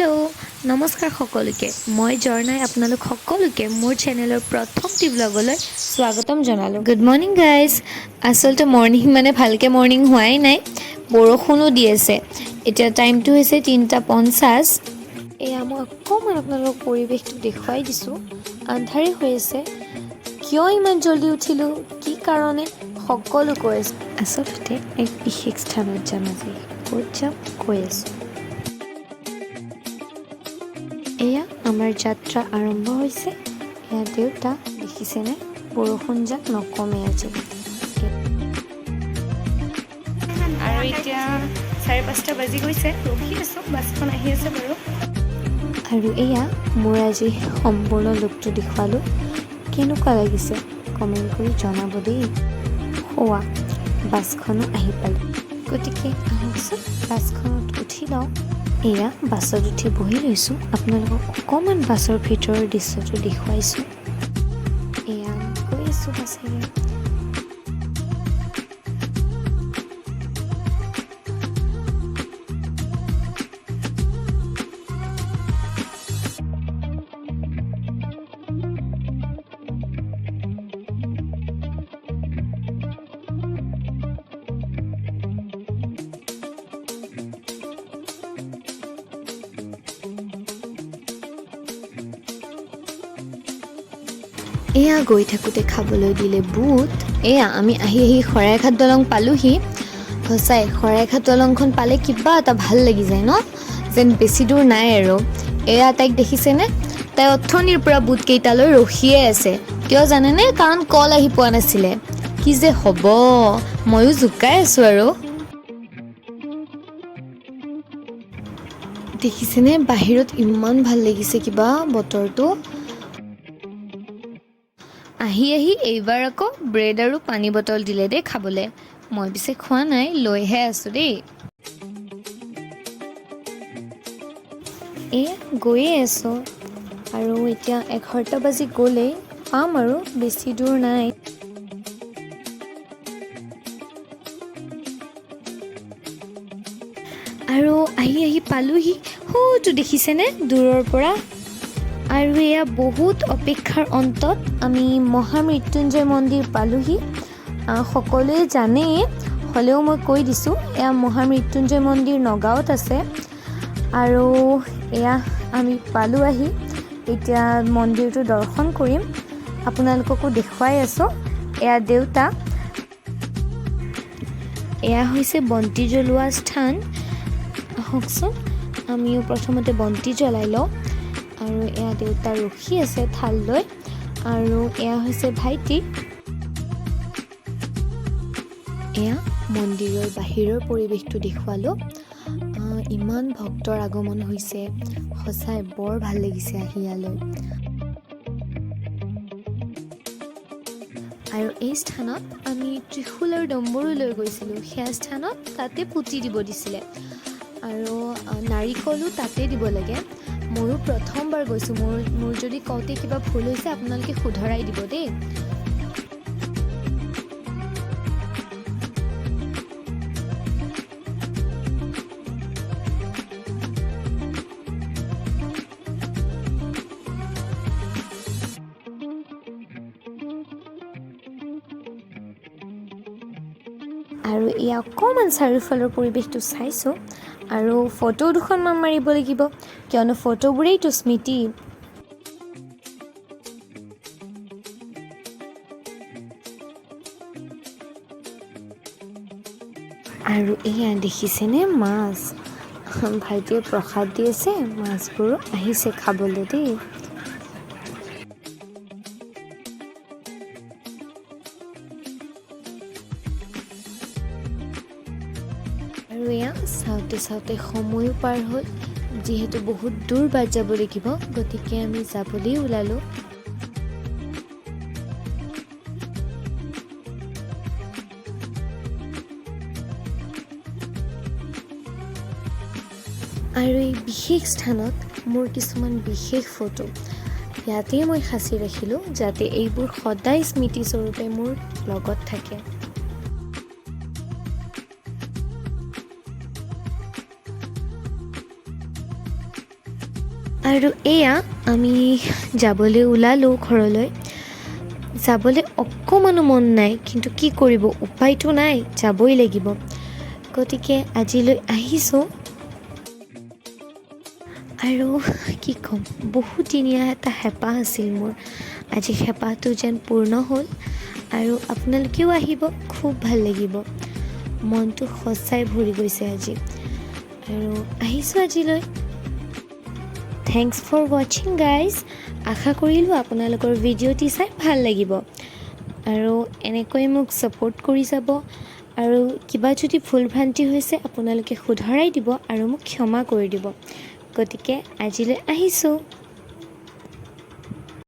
Hello', নমস্কাৰ সকলোকে। মই জৰ্ণাই আপোনালোক সকলোকে মোৰ চেনেলৰ প্ৰথমটি ব্লগলৈ স্বাগতম জনালোঁ। Good morning guys. আচলতে মৰ্ণিং মানে ভালকৈ মৰ্ণিং হোৱাই নাই, বৰষুণো দি আছে। এতিয়া টাইমটো হৈছে 3টা 50। এয়া মই অকণমান আপোনালোকক পৰিৱেশটো দেখুৱাই দিছোঁ। আন্ধাৰেই হৈ আছে। কিয় ইমান জল্দি উঠিলোঁ, কি কাৰণে, সকলো কৈ আছোঁ। আচলতে এক বিশেষ স্থানত যাম আজি। ক'ত যাম কৈ আছোঁ। এয়া আমাৰ যাত্ৰা আৰম্ভ হৈছে। এয়া দেউতা, দেখিছেনে? বৰষুণ যাক নকমে আজি। আৰু এতিয়া 5:30 বাজি গৈছে। ৰখি আছোঁ, বাছখন আহি আছে বাৰু। আৰু এয়া মোৰ আজি সম্পূৰ্ণ লুকটো দেখুৱালোঁ। কেনেকুৱা লাগিছে কমেণ্ট কৰি জনাব দেই। সৌৱা বাছখনো আহি পালে, গতিকে আহকচোন, বাছখনত উঠি লওঁ। এয়া বাছত উঠি বহি লৈছোঁ। আপোনালোকক অকণমান বাছৰ ভিতৰৰ দৃশ্যটো দেখুৱাইছোঁ। এয়া গৈ আছোঁ বাছেৰে। এয়া গৈ থাকোঁতে খাবলৈ দিলে বুট। এয়া আমি আহি আহি শৰাইঘাট দলং পালোহি। সঁচাই শৰাইঘাট দলংখন পালে কিবা এটা ভাল লাগি যায় ন, যেন বেছি দূৰ নাই আৰু। এয়া তাইক দেখিছেনে? তাই অথনিৰ পৰা বুটকেইটালৈ ৰখিয়ে আছে। কিয় জানেনে? কাৰণ কল আহি পোৱা নাছিলে। কি যে হ'ব, ময়ো জোকাই আছোঁ আৰু। দেখিছেনে, বাহিৰত ইমান ভাল লাগিছে কিবা বতৰটো। আহি আহি এইবাৰ আকৌ ব্ৰেড আৰু পানী বটল দিলে দেই খাবলৈ। মই পিছে খোৱা নাই, লৈহে আছোঁ দেই। এয়া গৈয়ে আছোঁ আৰু এতিয়া 11টা বাজি গ'লেই পাম আৰু, বেছি দূৰ নাই। আৰু আহি আহি পালোহি। সৌটো দেখিছেনে দূৰৰ পৰা? আৰু এয়া বহুত অপেক্ষাৰ অন্তত আমি মহামৃত্যুঞ্জয় মন্দিৰ পালোহি। সকলোৱে জানেই, হ'লেও মই কৈ দিছোঁ, এয়া মহামৃত্যুঞ্জয় মন্দিৰ নগাঁৱত আছে। আৰু এয়া আমি পালোঁ আহি। এতিয়া মন্দিৰটো দৰ্শন কৰিম, আপোনালোককো দেখুৱাই আছোঁ। এয়া দেউতা। এয়া হৈছে বন্তি জ্বলোৱা স্থান। আহকচোন, আমিও প্ৰথমতে বন্তি জ্বলাই লওঁ। আৰু এয়া দেউতা ৰখি আছে থাল লৈ। আৰু এয়া হৈছে ভাইটি। এয়া মন্দিৰৰ বাহিৰৰ পৰিৱেশটো দেখুৱালোঁ। ইমান ভক্তৰ আগমন হৈছে, সঁচাই বৰ ভাল লাগিছে আহি ইয়ালৈ। আৰু এই স্থানত আমি ত্ৰিশূল আৰু ডম্বৰু লৈ গৈছিলোঁ। সেয়া স্থানত তাতে পুতি দিব দিছিলে আৰু নাৰিকলো তাতে দিব লাগে। ময়ো প্ৰথমবাৰ গৈছোঁ। মোৰ যদি কওঁতে কিবা ভুল হৈছে, আপোনালোকে শুধৰাই দিব দেই। আৰু এই অকণমান চাৰিওফালৰ পৰিৱেশটো চাইছোঁ আৰু ফটো দুখনমান মাৰিব লাগিব, কিয়নো ফটোবোৰেইতো স্মৃতি। আৰু এয়া দেখিছেনে মাছ? ভাইটিয়ে প্ৰসাদ দি আছে, মাছবোৰো আহিছে খাবলৈ দেই। আৰু এয়া চাওঁতে চাওঁতে সময়ো পাৰ হ'ল। যিহেতু বহুত দূৰ বাট যাব লাগিব, গতিকে আমি যাবলৈ ওলালোঁ। আৰু এই বিশেষ স্থানত মোৰ কিছুমান বিশেষ ফটো ইয়াতেই মই সাঁচি ৰাখিলোঁ, যাতে এইবোৰ সদায় স্মৃতিস্বৰূপে মোৰ লগত থাকে। আৰু এয়া আমি যাবলৈ ওলালোঁ ঘৰলৈ। যাবলৈ অকণমানো মন নাই, কিন্তু কি কৰিব, উপায়তো নাই, যাবই লাগিব। গতিকে আজিলৈ আহিছোঁ। আৰু কি ক'ম, বহুদিনীয়া এটা হেঁপাহ আছিল মোৰ, আজি হেঁপাহটো যেন পূৰ্ণ হ'ল। আৰু আপোনালোকেও আহিব, খুব ভাল লাগিব। মনটো সঁচাই ভৰি গৈছে আজি। আৰু আহিছোঁ আজিলৈ। Thanks for watching, guys. আশা কৰিলোঁ আপোনালোকৰ ভিডিঅ'টি চাই ভাল লাগিব আৰু এনেকৈ মোক ছাপোৰ্ট কৰি যাব। আৰু কিবা যদি ভুল ভ্ৰান্তি হৈছে, আপোনালোকে শুধৰাই দিব আৰু মোক ক্ষমা কৰি দিব। গতিকে আজিলৈ আহিছোঁ।